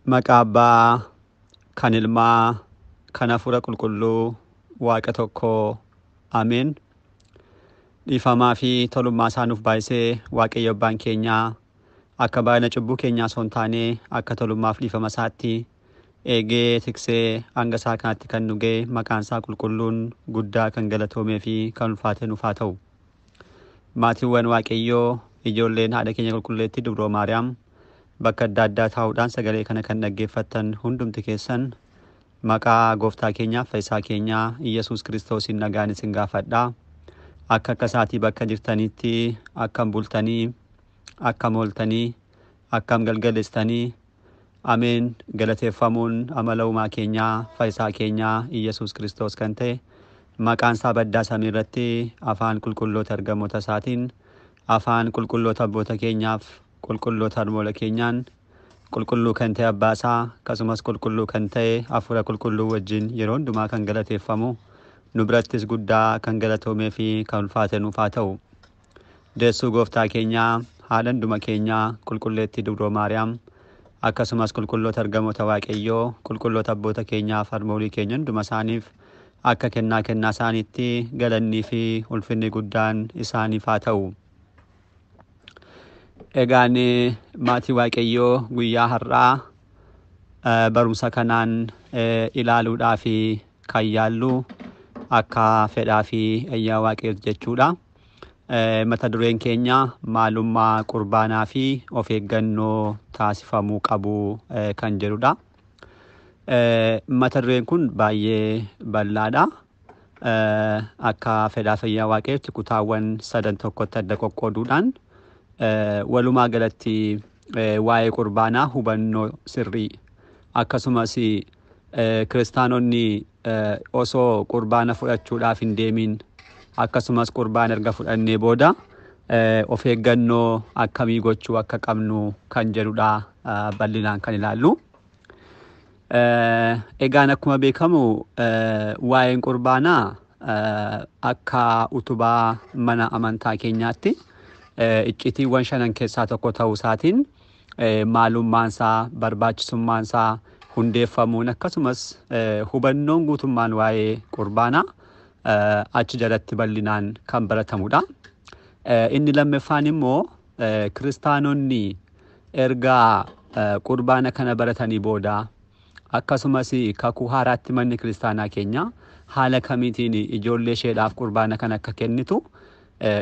Maqaa Abbaa kan Ilmaa kan Hafuura Qulqulluu Waaqa tokkoo Ameen. Dhiifamaa fi tolummaa isaa nuuf baay'isee Waaqayyo Abbaan keenyaa akka baay'ina cubbuu keenyaa osoo hin taane akka tolummaaf dhiifama isaatti eegee tiksee hanga isaa kanatti kan nu ga'e maqaan isaa qulqulluun guddaa kan galatoomee fi kan ulfaate nuuf haa ta'u. Maatiiwwan Waaqayyoo, ijoolleen haadha keenya qulqulleettii Dubroo Maariyaam, bakka adda addaa taa'uudhaan sagalee kana kan dhaggeeffattan hundumti keessan maqaa gooftaa keenyaaf fayyisaa keenyaa Iyyasuus Kiristoosiin nagaan isin gaafadha. Akka akka isaatii bakka jirtanitti akkam bultanii, akkam ooltanii, akkam galgaleessitanii? Ameen. Galateeffamuun amala uumaa keenyaa fayyisaa keenyaa Iyyasuus Kiristoos kan ta'e maqaan isaa baddaa samii irratti afaan qulqulloota ergamoota isaatiin, afaan qulqulloota abboota keenyaaf qulqulloota harmoola keenyaan, qulqulluu kan ta'e abbaa isaa akkasumas qulqulluu kan ta'e hafuura qulqulluu wajjin yeroo hundumaa kan galateeffamu nu birattis guddaa kan galatoomee fi kan ulfaate nuuf haa ta'u. Deessuu gooftaa keenyaa haadha hunduma keenyaa qulqulleettii Dubroo Maariyaam, akkasumas qulqulloota ergamoota Waaqayyoo, qulqulloota abboota keenyaaf harmoolii keenya hunduma isaaniif akka kennaa kennaa isaaniitti galannii fi ulfinni guddaan isaaniif haa ta'u. Egaan maatii Waaqayyoo, guyyaa har'aa barumsa kanaan ilaaluudhaa fi kan yaallu akka fedhaa fi ayyaa Waaqayyooti jechuudha. Mata dureen keenya maalummaa qurbaanaa fi of eeggannoo taasifamuu qabu kan jedhudha. Mata dureen kun baay'ee bal'aadha. Akka fedhaa fi ayyaa Waaqayyootti kutaawwan sadan tokkotti adda qoqqooduudhaan walumaa galatti waa'ee qurbaanaa hubannoo sirrii, akkasumas kiristaanonni osoo qurbaana fudhachuudhaaf hin deemin, akkasumas qurbaana erga fudhannee booda of eeggannoo akkamii gochuu akka qabnu kan jedhudha bal'inaan kan ilaallu. Egaan akkuma beekamu waa'een qurbaanaa akka utubaa mana amantaa keenyaatti iccitiiwwan shanan keessaa tokko ta'uu isaatiin maalummaan isaa, barbaachisummaan isaa, hundeeffamuun, akkasumas hubannoon guutummaan waa'ee qurbaanaa achi jalatti bal'inaan kan baratamudha. Inni lammaffaan immoo kiristaanonni erga qurbaana kana baratanii booda, akkasumas kakuu haaraatti manni kiristaanaa keenya haala kamiitiin ijoollee isheedhaaf qurbaana kana akka kennitu,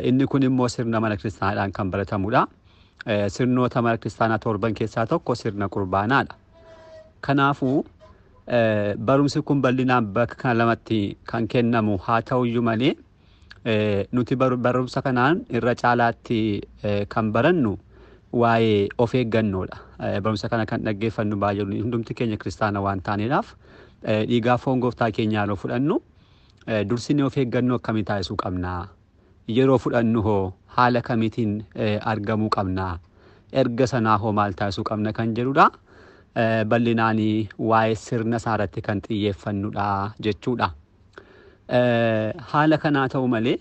inni kun immoo sirna mana kiristaanaadhaan kan baratamudha. Sirnoota mana kiristaanaa torban keessaa tokko sirna qurbaanaadha. Kanaafuu barumsi kun bal'inaan bakka kana lamatti kan kennamu haa ta'uyyuu malee, nuti barumsa kanaan irra caalaatti kan barannu waa'ee of eeggannoodha. Barumsa kana kan dhaggeeffannu baay'ee hundumti keenya kiristaana waan taaneedhaaf, dhiigaa foon gooftaa keenyaa yeroo fudhannu dursinee of eeggannoo akkamii taasisuu qabna? Yeroo fudhannu hoo haala kamiitiin argamuu qabna? Erga sanaa hoo maal taasisuu qabna kan jedhudha. Bal'inaan waa'ee sirna isaa irratti kan xiyyeeffannudha jechuudha. Haala kanaa ta'u malee,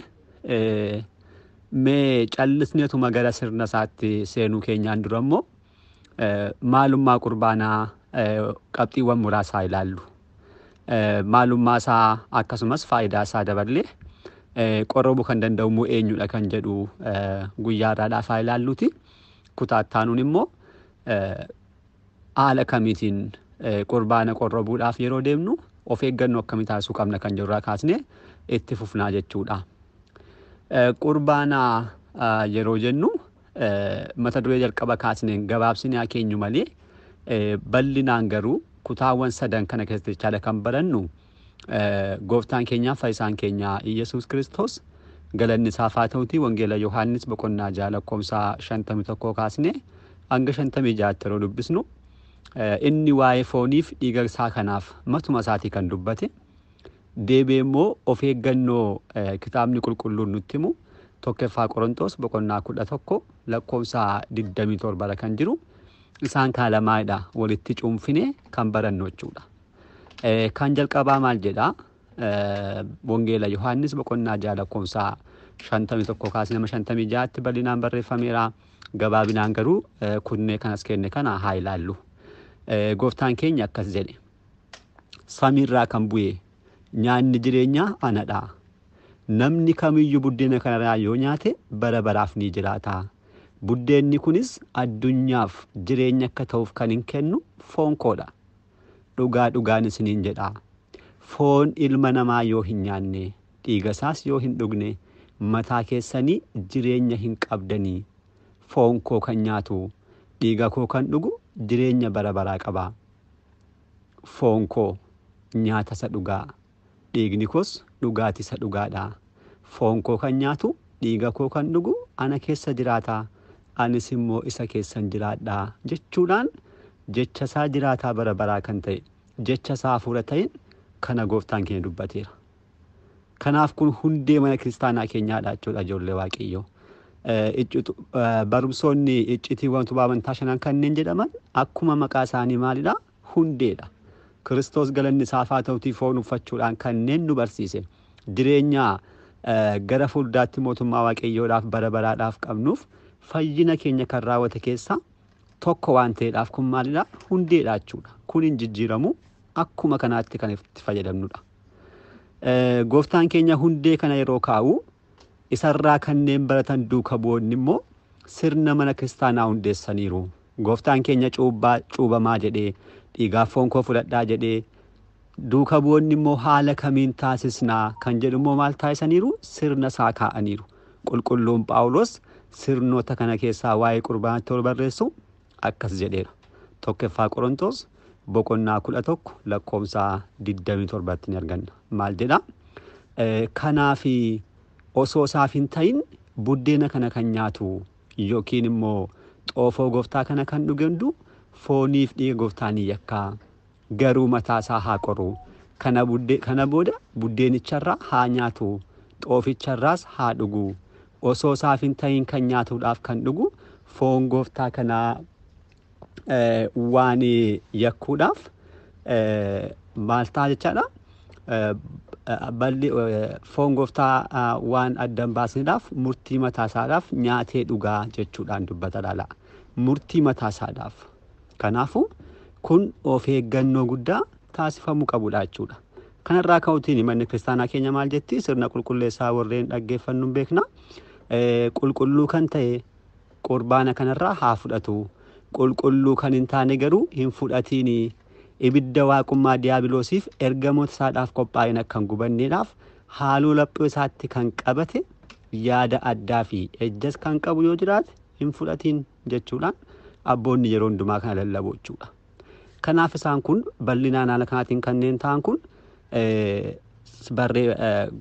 mee callisneetuma gara sirna isaatti seenuu keenyaan dura immoo maalummaa qurbaanaa qabxiiwwan muraasaa ilaallu. Maalummaa isaa akkasumas faayidaa isaa daballee qorrobuu kan danda'u immoo eenyudha kan jedhu guyyaa har'aadhaaf haa ilaalluuti. Kutaa itti immoo haala kamiitiin qurbaana qorrobuudhaaf yeroo deemnu of eeggannoo akkamii taasisuu qabna kan jedhurraa kaasnee itti fufnaa jechuudha. Qurbaana yeroo jennu mata duree jalqaba kaasneen gabaabsinee haa keenyu malee, bal'inaan garuu kutaawwan sadan kana keessatti jechaadha kan barannu, gooftaan keenyaaf fayyisaan keenya Iyyasuus Kiristoos galanni isaaf haa ta'uti, Wangeela Yohaannis boqonnaa 6 lakkoofsa 51 kaasnee hanga 56tti yeroo dubbisnu, inni waa'ee fooniif dhiiga isaa kanaaf matuma isaatii kan dubbate, deebi'ee immoo of eeggannoo kitaabni qulqulluun nutti himu 1ffaa Qorontoos boqonnaa 11 lakkoofsa 27 kan jiru isaan kana lamaadha walitti cuunfine kan barannu jechuudha. Kan jalqabaa maal jedhaa? Wangeela Yohaannis boqonnaa 6 lakkoofsa 51 kaasee nama 56tti bal'inaan barreeffameera. Gabaabinaan garuu kunnee kanas kenne kana haa ilaallu. Gooftaan keenya akkas jedhe. Samiirraa kan bu'e nyaanni jireenyaa anadha. Namni kamiyyuu buddeena kanarraa yoo nyaate bara baraaf ni jiraata. Buddeenni kunis addunyaaf jireenya akka ta'uuf kan hin kennu foon koodha. Dhugaa dhugaan isiniin jedha. Foon ilma namaa yoo hin nyaanne, dhiiga isaas yoo hin dhugne, mataa keessanii jireenya hin qabdanii. Foon koo kan nyaatu, dhiiga koo kan dhugu jireenya bara baraa qaba. Foon koo nyaata isa dhugaa, dhiigni koos dhugaatii isa dhugaadha. Foon koo kan nyaatu, dhiiga koo kan dhugu ana keessa jiraata. Anis immoo isa keessan jiraadha jechuudhaan jecha isaa jiraataa bara baraa kan ta'e, jecha isaa hafuura ta'een kana gooftaan keenya dubbateera. Kanaaf kun hundee mana kiristaanaa keenyaadha jechuudha ijoollee Waaqayyoo. Barumsoonni iccitiiwwan utubaa amantaa shanan kanneen jedhaman akkuma maqaa isaanii maalidha? Hundeedha. Kiristoos galanni isaaf haa ta'utii foon uffachuudhaan kanneen nu barsiise jireenya gara fuulduraatti mootummaa Waaqayyoodhaaf bara baraadhaaf qabnuuf fayyina keenya kan raawwate keessaa tokko waan ta'eedhaaf kun maalidha? Hundeedha jechuudha. Kun hin jijjiiramu, akkuma kanaatti kan itti fayyadamnudha. Gooftaan keenya hundee kana yeroo kaa'u isarraa kanneen baratan duuka bu'oonni immoo sirna mana kiristaanaa hundeessaniiru. Gooftaan keenya cuubamaa jedhee, dhiigaaf foon koo fudhadhaa jedhee, duuka bu'oonni immoo haala kamiin taasisnaa kan jedhu immoo maal taasisaniiru? Sirna isaa kaa'aniiru. Qulqulluun Phaawulos sirnoota kana keessaa waa'ee qurbaanaatti ol barreessu akkas jedheera. 1ffaa Qorontos boqonnaa 11 lakkoofsa 27 ni arganna. Maal jedha? Kanaaf osoo isaaf hin ta'in buddeena kana kan nyaatu yookiin immoo xoofoo gooftaa kana kan dhuge hundu fooniif dhiiga gooftaa ni yakkaa. Garuu mataa isaa haa qoru. Kana booda buddeenicharraa haa nyaatu, xooficharraas haa dhugu. Osoo isaaf hin ta'in kan nyaatuudhaaf kan dhugu foon gooftaa kanaa waan yakkuudhaaf maal ta'a jechaadha. Balli foon gooftaa waan adda hin baasneedhaaf murtii mataa isaadhaaf nyaatee dhugaa jechuudhaan dubbata laala. Murtii mataa isaadhaaf. Kanaafuu kun of eeggannoo guddaa taasifamuu qabudha jechuudha. Kanarraa ka'uutiin manni kiristaanaa keenya maal jetti? Sirna qulqulleessaa warreen dhaggeeffannu beekna. Qulqulluu kan ta'e qurbaana kanarraa haa fudhatu. Qulqulluu kan hin taane garuu hin fudhatiini. Ibidda waaqummaa diiyaabiloosiif ergamoota isaadhaaf qophaa'in akka hin gubanneedhaaf haaloo laphee isaatti kan qabate yaada addaa fi ejjas kan qabu yoo jiraate hin fudhatiin jechuudhaan abboonni yeroo hundumaa kana lallabu jechuudha. Kanaaf isaan kun bal'inaan haala kanaatiin kanneen ta'an kun barree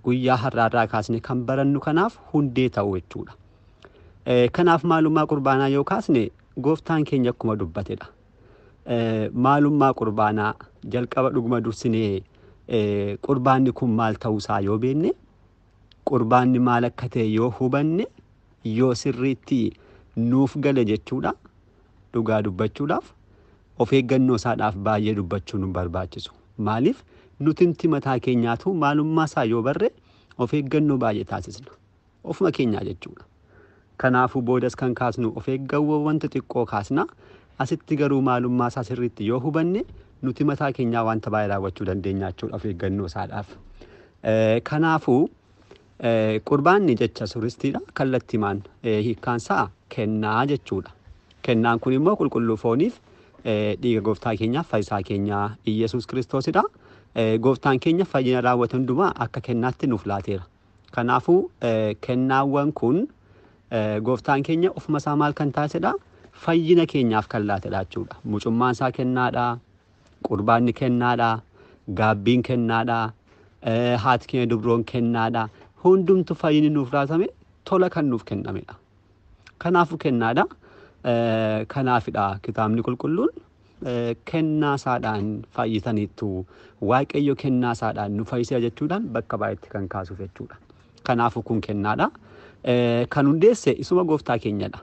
guyyaa har'aarraa kaasne kan barannu kanaaf hundee ta'u jechuudha. Kanaaf maalummaa qurbaanaa yoo kaasne gooftaan keenya akkuma dubbatedha. Maalummaa qurbaanaa jalqaba dhuguma dursinee qurbaanni kun maal ta'uusaa yoo beekne, qurbaanni maal akka ta'e yoo hubanne, yoo sirriitti nuuf gale jechuudha. Dhugaa dubbachuudhaaf of eeggannoo isaadhaaf baay'ee dubbachuu nu barbaachisu. Maaliif nutinti mataa keenyaatu maalummaa isaa yoo barre of eeggannoo baay'ee taasisna. Ofuma keenyaa jechuudha. Kanaafuu boodas kan kaasnu of eeggannoo wanta xiqqoo kaasna. Asitti garuu maalummaa isaa sirriitti yoo hubanne nuti mataa keenyaa wanta baay'ee raawwachuu dandeenya jechuudha of eeggannoo isaadhaaf. Kanaafuu qurbaanni jecha suristiidha. Kallattiimaan hiikkaan isaa kennaa jechuudha. Kennaan kun immoo qulqulluu fooniif dhiiga gooftaa keenyaaf fayyisaa keenyaa Iyyasuus Kiristoosidha. Gooftaan keenya fayyina raawwate hundumaa akka kennaatti nuuf laateera. Kanaafuu kennaawwan kun gooftaan keenya ofuma isaa maal kan taasisedha? Fayyina keenyaaf kan laatedha jechuudha. Mucummaan isaa kennaadha, qurbaanni kennaadha, gaabbiin kennaadha, haati keenya dubroon kennaadha. Hundumtu fayyinni nuuf laatame tola kan nuuf kennamedha. Kanaafuu kennaadha. Kanaafidha kitaabni qulqulluun kennaa isaadhaan fayyitaniittu, Waaqayyo kennaa isaadhaan nu fayyisee jechuudhaan bakka baay'eetti kan kaasuuf jechuudha. Kanaafuu kun kennaadha. Kan hundeesse isuma gooftaa keenyadha.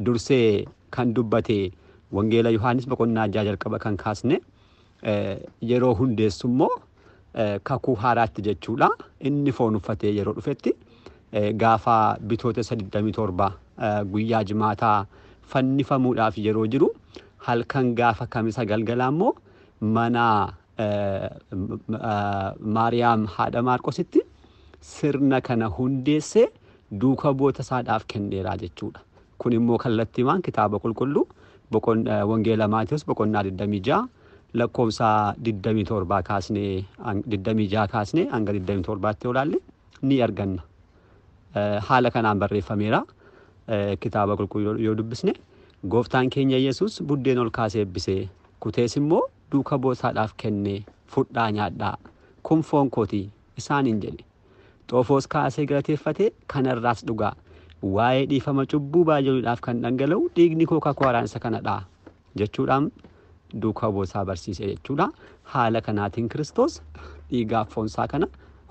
Dursee kan dubbate Wangeela Yohaannis boqonnaa 6 jalqaba kan kaasne yeroo hundeessu immoo kakuu haaraatti jechuudha. Inni foon uffatee yeroo dhufetti gaafa bitootessa 27 guyyaa jimaataa fannifamuudhaaf yeroo jiru Halkan gaafa Kamisa galgalaa immoo mana Maariyaam haadha Maarqositti sirna kana hundeessee duuka bu'oota isaadhaaf kenneera jechuudha. Kun immoo kallattiimaan kitaaba qulqulluu Wangeela Maatiyus boqonnaa 26 lakkoofsa 27 kaasnee 26 kaasnee hanga 27tti yoo ilaalle ni arganna. Haala kanaan barreeffameera. Kitaaba qulqulluu yoo dubbisne gooftaan keenya Yesuus buddeen ol kaasee eebbisee kutees immoo duuka bu'ootaadhaaf kennee fudhaa nyaadhaa kun foon kooti isaaniin jedhe. Xoofoos kaasee galateeffatee kanarraas dhugaa waa'ee dhiifama cubbuu baay'eedhaaf kan dhangala'u dhiigni koo kakuu haaraan isa kanadha jechuudhaan duuka bu'ootaa barsiise jechuudha. Haala kanaatiin Kiristoos dhiigaaf foonsaa kana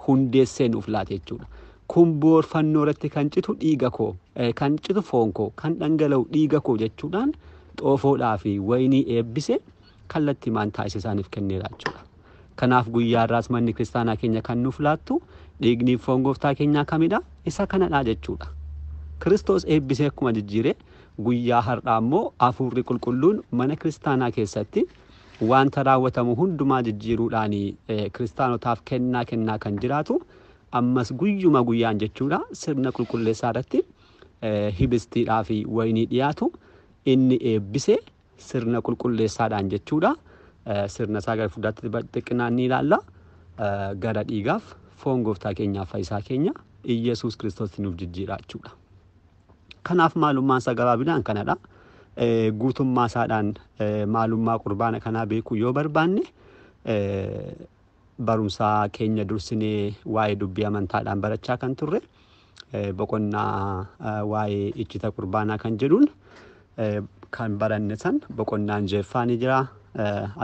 hundeessee nuuf laate jechuudha. Kun boorfannoo irratti kan citu dhiiga koo, kan citu foon koo, kan dhangala'u dhiiga koo jechuudhaan xoofoodhaa fi wayinii eebbise kallattiimaan taasise isaaniif kenneera jechuudha. Kanaaf guyyaa har'aas manni kiristaanaa keenya kan nuuf laattu dhiigni foon gooftaa keenyaa kamidha? Isa kanadha jechuudha. Kiristoos eebbisee akkuma jijjiire guyyaa har'aa immoo hafuurri qulqulluun mana kiristaanaa keessatti wanta raawwatamu hundumaa jijjiiruudhaan kiristaanotaaf kennaa kennaa kan jiraatu ammas guyyuma guyyaan jechuudha sirna qulqulleessaa irratti hibistiidhaa fi wayinii dhiyaatu inni eebbisee sirna qulqulleessaadhaan jechuudha. Sirna isaa gara fuulduraatti xiqqinaan ni ilaalla. Gara dhiigaaf foon gooftaa keenyaaf fayyisaa keenya Iyyasuus Kiristoos nuuf jijjiira jechuudha. Kanaaf maalummaan isaa gabaabinaan kanadha. Guutummaa isaadhaan maalummaa qurbaana kanaa beekuu yoo barbaanne barumsaa keenya dursinee waa'ee dubbii amantaadhaan barachaa kan turre boqonnaa waa'ee iccita qurbaanaa kan jedhuun kan baranne san boqonnaan jeeffaa ni jira.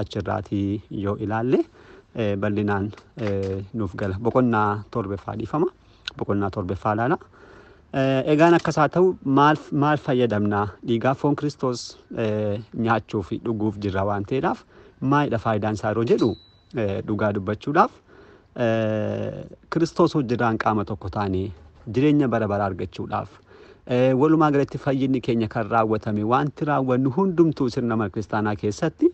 Achirraatii yoo ilaalle bal'inaan nuuf gala. Boqonnaa torbaffaa dhiifama. Boqonnaa torbaffaa ilaala. Egaan akkas haa ta'u maal fayyadamna? Dhiigaaf foon Kiristoos nyaachuu fi dhuguuf jirra waan ta'eedhaaf maalidha faayidaan isaa yeroo jedhu dhugaa dubbachuudhaaf Kiristoos hojjetaan qaama tokko taanee jireenya bara baraa argachuudhaaf walumaa galatti fayyinni keenya kan raawwatame wanti raawwannu hundumtuu sirna mana kiristaanaa keessatti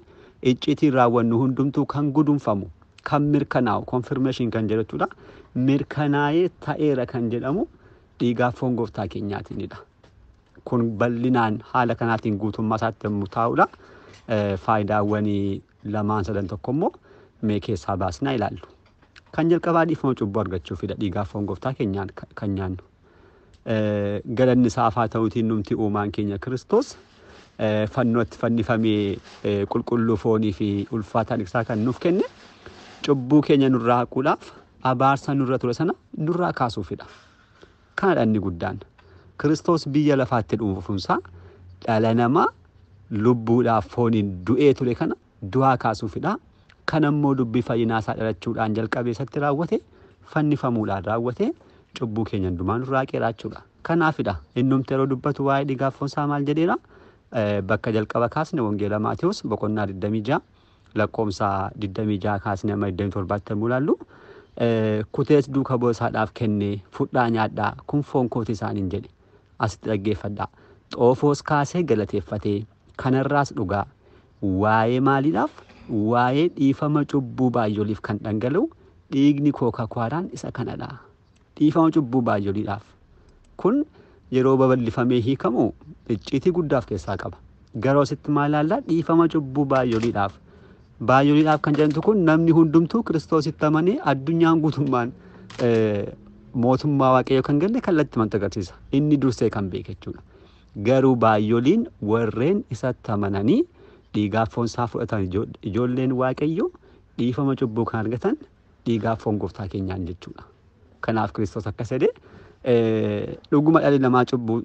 icciitiin raawwannu hundumtuu kan gudunfamu kan mirkanaa'u konfirmeeshin kan jedhu jechuudha. Mirkanaa'ee ta'eera kan jedhamu dhiigaaf foon gooftaa keenyaatiinidha. Kun bal'inaan haala kanaatiin guutummaa isaatti yommuu taa'udha. Faayidaawwan lamaan sadan tokko immoo mee keessaa baasnaa ilaallu. Kan jalqabaa dhiifama cubbuu argachuufidha dhiigaaf foon gooftaa keenyaan kan nyaannu. Galanni isaaf haa ta'uutiin numti uumaan keenya Kiristoos fannootti fannifamee qulqulluu foonii fi ulfaataan isaa kan nuuf kenne cubbuu keenya nurraa haquudhaaf abaarsa nurra ture sana nurraa kaasuufidha. Kanadha inni guddaan. Kiristoos biyya lafaatti dhufuunsaa dhala namaa lubbuudhaaf fooniin du'ee ture kana du'aa kaasuufidha. Kan ammoo dubbii fayyinaa isaa dhalachuudhaan jalqabee isatti raawwate fannifamuudhaan raawwate cubbuu keenya hundumaa nurraa haqeera jechuudha. Kanaafidha innumti yeroo dubbatu waa'ee dhiigaaf foonsaa maal jedheera? Bakka jalqaba kaasne Wangeela Maatiyus boqonnaa 26 lakkoofsa 26 kaasne amma 27tti yommuu ilaallu kutees duuka bu'ootaadhaaf kennee fudhaa nyaadhaa kun foon kooti isaaniin jedhe asitti dhaggeeffadhaa. Xoofoos kaasee galateeffatee kanarraas dhugaa waa'ee maaliidhaaf waa'ee dhiifama cubbuu baay'ooliif kan dhangala'u dhiigni koo kakuu haaraan isa kanadha. Dhiifama cubbuu baay'ooliidhaaf. Kun yeroo babal'ifamee hiikamu icciitii guddaaf keessaa qaba. Garuu asitti maal ilaallaa? Dhiifama cubbuu baay'ooliidhaaf. Baay'ooliidhaaf kan jedhamtu kun namni hundumtuu Kiristoositti amanee addunyaan guutummaan mootummaa Waaqayyoo kan galle kallattii manta agarsiisa. Inni dursee kan beeke jechuudha. Garuu baay'ooliin warreen isatti amananii dhiigaaf foon isaa fudhatan ijoolleen Waaqayyoo dhiifama cubbuu kan argatan dhiigaaf foon gooftaa keenyaan jechuudha. Kanaaf Kiristoos akkas jedhee dhuguma dhalli namaa cubbuu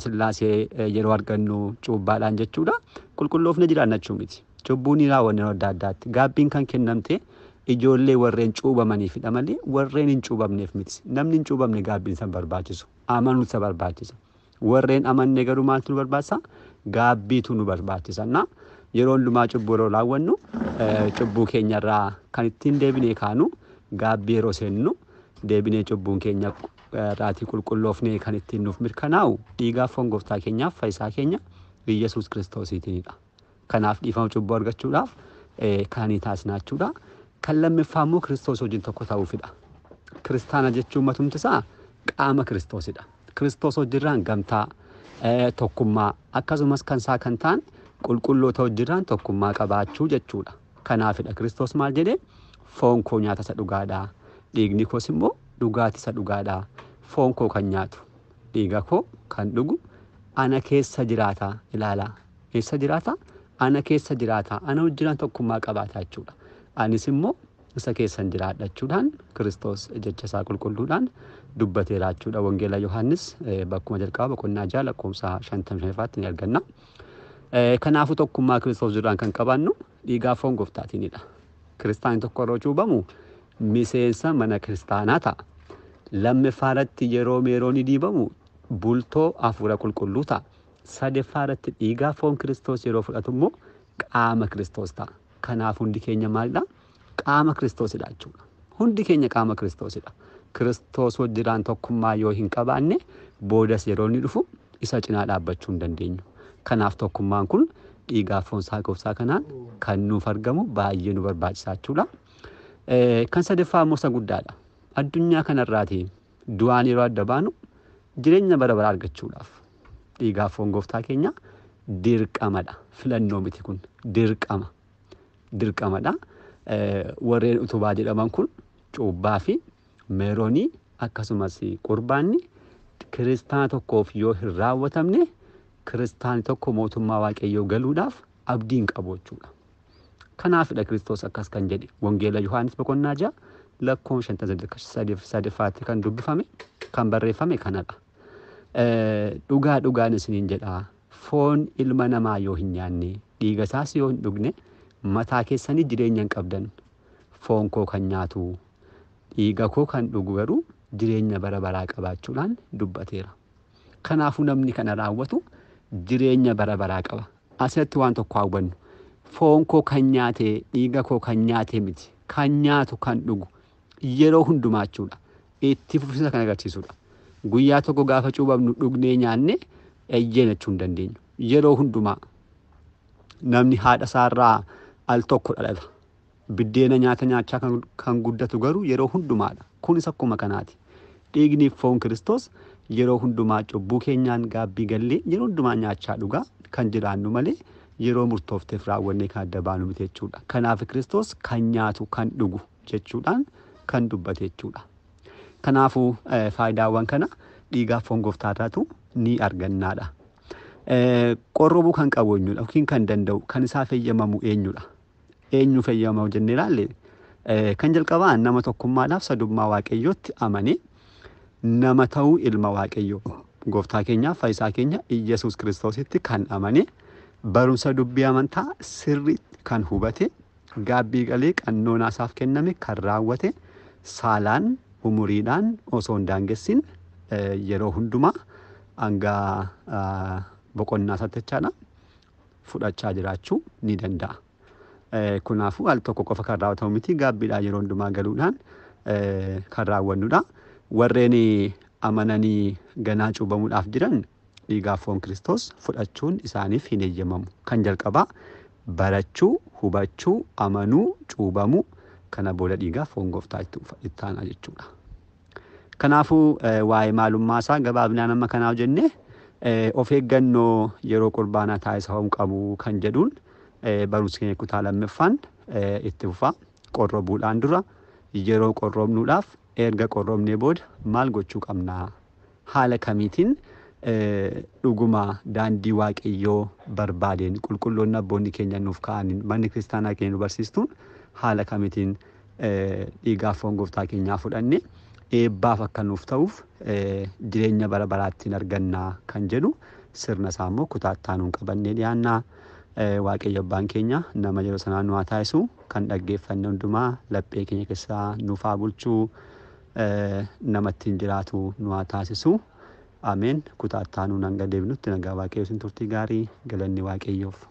sillaasee yeroo argannu cuubbaadhaan jechuudha. Qulqulloofne jiraanna jechuu miti. Cubbuun ni raawwanne yeroo adda addaatti. Gaabbiin kan kennamte ijoollee warreen cuubamaniifidha malee warreen hin cuubamneef miti. Namni hin cuubamne gaabbiin isa barbaachisu. Amanuun isa barbaachisa. Warreen amanne garuu maaltu nu barbaachisa? Gaabbiitu nu barbaachisa. Na yeroo hundumaa cubbuu yeroo raawwannu cubbuu keenyarraa kan ittiin deebinee kaanu gaabbii yeroo seennu deebinee cubbuun keenya raatii qulqulloofnee kan ittiin nuuf mirkanaa'u dhiigaaf foon gooftaa keenyaaf fayyisaa keenya Iyyasuus Kiristoosiitiinidha. Kanaaf dhiifama cubbuu argachuudhaaf kana ni taasisna jechuudha. Kan lammaffaa immoo Kiristoos wajjin tokko ta'uufidha. Kiristaana jechuun matumti isaa qaama Kiristoosidha. Kiristoos wajjirraan gamtaa, tokkummaa, akkasumas kan isaa kan ta'an qulqulloota wajjirraan tokkummaa qabaachuu jechuudha. Kanaafidha Kiristoos maal jedhee, foon koo nyaata isa dhugaadha, dhiigni koos immoo dhugaatii isa dhugaadha. Foon koo kan nyaatu, dhiiga koo kan dhugu ana keessa jiraata. Ilaalaa, eessa jiraata? Ana keessa jiraata. Ana wajjiraan tokkummaa qabaata jechuudha. Anis immoo isa keessan jiraadha jechuudhaan Kiristoos jecha isaa qulqulluudhaan dubbateera jechuudha. Wangeela Yohaannis bakkuma jalqabaa boqonnaa 6 lakkoofsa 55ffaatti ni arganna. Kanaafuu tokkummaa Kiristoos jiraan kan qabaannu dhiigaa foon gooftaatiinidha. Kiristaanni tokko yeroo cuubamu miseensa mana kiristaanaa ta'a. Lammaffaa irratti yeroo meeroon diibamu bultoo hafuura qulqulluu ta'a. Sadaffaa irratti dhiigaa foon Kiristoos yeroo fudhatu immoo qaama Kiristoos ta'a. Kanaaf hundi keenya maalidha? Qaama Kiristoosidha jechuudha. Hundi keenya qaama Kiristoosidha. Kiristoos wajjiraan tokkummaa yoo hin qabaanne boodas yeroo inni dhufu isa cinaa dhaabbachuu hin dandeenyu. Kanaaf tokkummaan kun dhiigaa foon isaa gooftaa kanaan kan nuuf argamu baay'ee nu barbaachisa jechuudha. Kan sadaffaa immoo isa guddaadha. Addunyaa kanarraati du'aan yeroo adda baanu jireenya bara baraa argachuudhaaf dhiigaa foon gooftaa keenya dirqamadha. Filannoo miti kun, dirqama. Dirqamadha. Warreen utubaa jedhaman kun cuubbaa fi meeroonii akkasumas qurbaanni kiristaana tokkoof yoo hin raawwatamne kiristaanni tokko mootummaa Waaqayyoo galuudhaaf abdii hin qabu jechuudha. Kanaafidha Kiristoos akkas kan jedhe Wangeela Yohaannis boqonnaa 6 lakkoofsa 53ffaatti kan dubbifame kan barreeffame kanadha. Dhugaa dhugaan isiniin jedha, foon ilma namaa yoo hin nyaanne dhiiga isaas yoo hin dhugne mataa keessanii jireenya hin qabdan. Foon koo kan nyaatu dhiiga koo kan dhugu garuu jireenya bara baraa qabaachuudhaan dubbateera. Kanaafuu namni kana raawwatu jireenya bara baraa qaba. Asirratti waan tokko haa hubannu. Foon koo kan nyaate dhiiga koo kan nyaate miti. Kan nyaatu kan dhugu yeroo hundumaa jechuudha. Itti fufiinsa kan agarsiisudha. Guyyaa tokko gaafa cuubamnu dhugnee nyaanne eeyyee jechuu hin dandeenyu. Yeroo hundumaa namni haadha isaarraa al tokko dhalata. Biddeena nyaata nyaachaa kan guddatu garuu yeroo hundumaadha. Kunis akkuma kanaati. Dhiigni foon Kiristoos yeroo hundumaa cubbuu keenyaan gaabbii gallee yeroo hundumaa nyaachaa dhugaa kan jiraannu malee yeroo murtoofteef raawwannee kan adda baanu miti jechuudha. Kanaaf Kiristoos kan nyaatu kan dhugu jechuudhaan kan dubbate jechuudha. Kanaafuu faayidaawwan kana dhiigaa foon gooftaarraatu ni argannaadha. Qorrobuu kan qabu eenyudha yookiin kan danda'u kan isaaf eeyyamamu eenyudha? Eenyu eeyyamamu jennee ilaalle, kan jalqabaa nama tokkummaadhaaf sadummaa Waaqayyootti amanee nama ta'uu ilma Waaqayyoo gooftaa keenyaaf fayyisaa keenya Iyyasuus Kiristoositti kan amane, barumsa dubbii amantaa sirriitti kan hubate, gaabbii galee qannoonaa isaaf kenname kan raawwate, saalaan umuriidhaan osoo hin daangessin yeroo hundumaa hanga boqonnaa isaatti jechaadha fudhachaa jiraachuu ni danda'a. Kanaafuu al tokko qofa kan raawwatamu miti, gaabbiidhaan yeroo hundumaa galuudhaan kan raawwannudha. Warreen amananii ganaa cuubamuudhaaf jiran dhiigaa foon Kiristoos fudhachuun isaaniif hin eeyyamamu. Kan jalqabaa barachuu, hubachuu, amanuu, cuubamuu, kana booda dhiigaa foon gooftaa itti aanaa jechuudha. Kanaafuu waa'ee maalummaa isaa gabaabinaan amma kanaaf jennee of eeggannoo yeroo qurbaanaa taasifamuu qabu kan jedhuun barumsi keenya kutaa lammaffaan itti fufa. Qorrobuudhaan dura yeroo qorrobnuudhaaf erga qorrobnee booda maal gochuu qabnaa? Haala kamiitiin dhuguma daandii Waaqayyoo barbaadeen qulqulloonni abboonni keenya nuuf kaa'aniin manni kiristaanaa keenya nu barsiistuun haala kamiitiin dhiigaa foon gooftaa keenyaa fudhanne eebbaaf akka nuuf ta'uuf jireenya bara baraattiin argannaa kan jedhu sirna isaa immoo kutaa itti aanuun qabannee dhiyaannaa. Waaqayyo abbaan keenya nama yeroo sanaa nu haa taasisu, kan dhaggeeffanne hundumaa laphee keenya keessaa nuuf haa bulchuu, nama ittiin jiraatu nu haa taasisu. Ameen. Kutaa itti aanuun hanga deebinutti nagaa Waaqayyoo isin turtii gaarii, galanni Waaqayyoof.